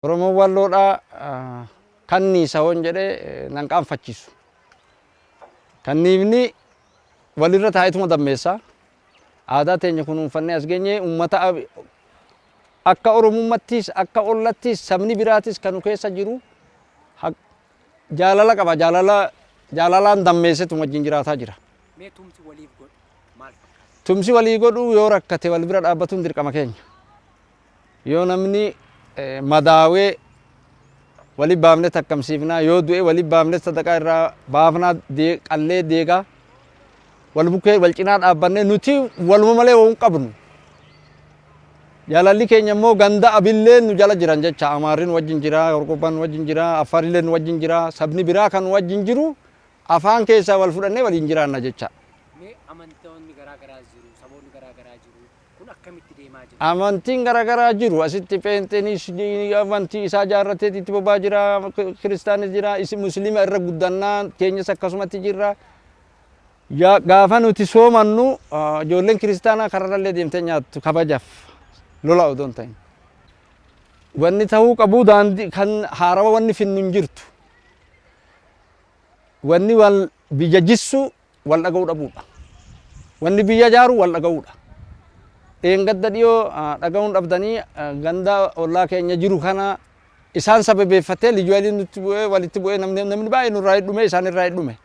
Oromoon Walloodhaa kanniisa hoon jedhee nan qaanfachiisu. Kanniifni walirra taa'etuma dammeessa. Aadaa teenya kunuunfannee as geenye. Uummata akka Oromummattis, akka ollattis, sabni biraatis kan nu keessa jiru jaalala qaba. Jaalala jaalalaan dammeessetuma wajjin jiraataa jira. Mee tumsi waliif godhu maal fakkaata? Tumsi walii godhu, yoo rakkate wal bira dhaabbatuun dirqama keenya. Yoo namni madaawee wali baafne takkamsiifnaa, yoo du'e wali baafne sadaqaa irraa baafnaa, qallee deegaa wal bukkee wal cinaa dhaabbannee, nuti waluma malee waan qabnu. Jaalalli keenya immoo ganda abilleen nu jala jiran jecha. Amaarri nu wajjin jira, Orgobbaan nu wajjin jira, Affarillee nu wajjin jira, sabni biraa kan nu wajjin jiru afaan keessaa wal fudhannee waliin jiraanna jecha. Mee amantoonni garaa garaa jiru, saboonni garaa garaa jiru. Kun akkamitti deemaa jira? Amantiin garaagaraa jiru. Asitti pheenxeenis amantii isaa jaarratee itti boba'aa jira, kiristaanis jira, isi musliima irra guddannaa keenyas akkasumatti jirra. Gaafa nuti soomannu ijoolleen kiristaanaa kararrallee deemtee nyaattu, kabajaaf lola odoo hin ta'in. Wanni ta'uu qabu, daandii kan haarawa wanni finnu hin jirtu. Wanni wal biyya jissu wal dhaga'uu dhabuudha. Wanni biyya ijaaru wal dhaga'uudha. Dheengadda dhiyoo dhaga'uun dhabdanii ganda ollaa keenya jiru kana isaan sababeeffatee liyyuu hayiliin nutti bu'ee, walitti bu'ee, namni baay'ee nurraa dhume, isaan irraa dhume.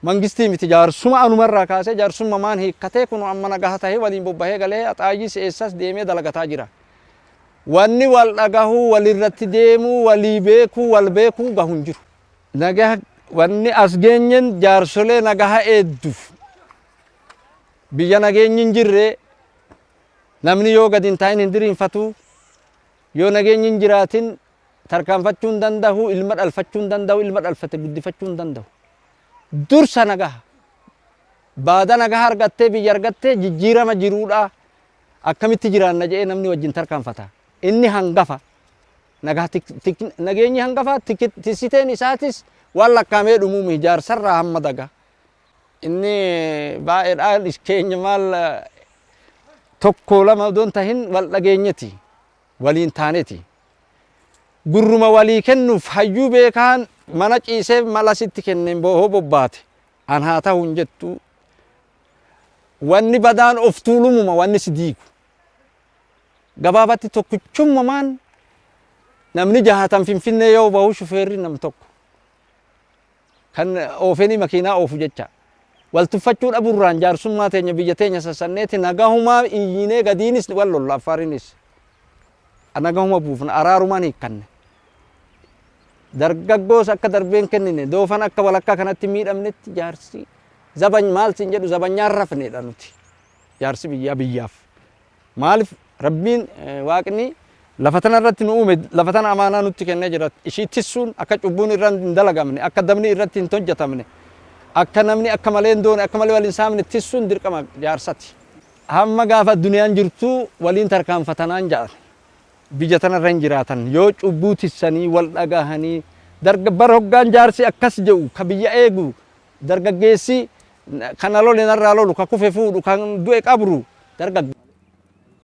Mangistii miti, jaarsuma anumarraa kaasee jaarsumma maan hiikkatee kun amma nagaha tahee waliin bobbahee galee Axaayyis eessas deemee dalagataa jira. Wanni wal dhagahuu, walirratti deemuu, walii beekuu, wal beekuu gahu hin jiru. Nagaha wanni as geenyen jaarsolee nagaha eedduuf. Biyya nageenyi hin jirre namni yoo gadi hin taa'in hin diriinfatu. Yoo nageenyi hin jiraatin tarkaanfachuu hin danda'u, ilma dhalfachuu hin danda'u, ilma dhalfate guddifachuu hin danda'u. Dursa nagaha. Baada nagaha argattee, biyya argattee, jijjiirama jiruudha. Akkamitti jiraanna jedhee namni wajjin tarkaanfata. Inni hangafa. Nagaa, nageenyi hangafa, tisiteen isaatis waan lakkaamee dhumuumi jaarsarraa hamma daga. Inni baay'eedha keenya maal tokko lama odoon tahin wal dhageenyeti waliin taaneti. Gurruma walii kennuuf hayyuu beekaan mana ciisee mala sitti kenneen hoo bobbaate an haa ta'u hin jettu. Wanni badaan of tuulumuma wanni si diigu. Gabaabatti tokkichummamaan namni jahatan Finfinnee yoo bahu shufeerri nam tokko. Kan oofenii makiinaa oofu jecha. Wal tuffachuu dhabuurraan jaarsummaa teenya biyya teenya sassanneeti nagahumaa iyyinee gadiinis wal lolla, Affaariinis. Nagahuma buufna, araarumaan hiikkanne. Dargaggoos akka darbeen kennine, doofan akka walakkaa kanatti miidhamnetti jaarsi zabany maal siin jedhu, zabanyaan rafneedha nuti. Jaarsi biyyaa biyyaaf. Maaliif Rabbiin Waaqni lafa tana irratti nu uume, lafa tana amaanaa nutti kennee jira. Ishii tissuun akka cubbuun irra hin dalagamne, akka dabni irratti hin hojjetamne, akka namni akka malee hin doone, akka malee wal hin saamne tissuun dirqama jaarsati. Hamma gaafa addunyaan jirtu waliin tarkaanfatanaan jedhan. Biyya tanarra hin jiraatan yoo cubbuu tissanii wal dhagahanii darga bara hoggaan jaarsi akkas jedhu ka biyya eegu, dargaggeessi kana lole narraa lolu, ka kufe fuudhu, kan du'e qabru dargaggeessa.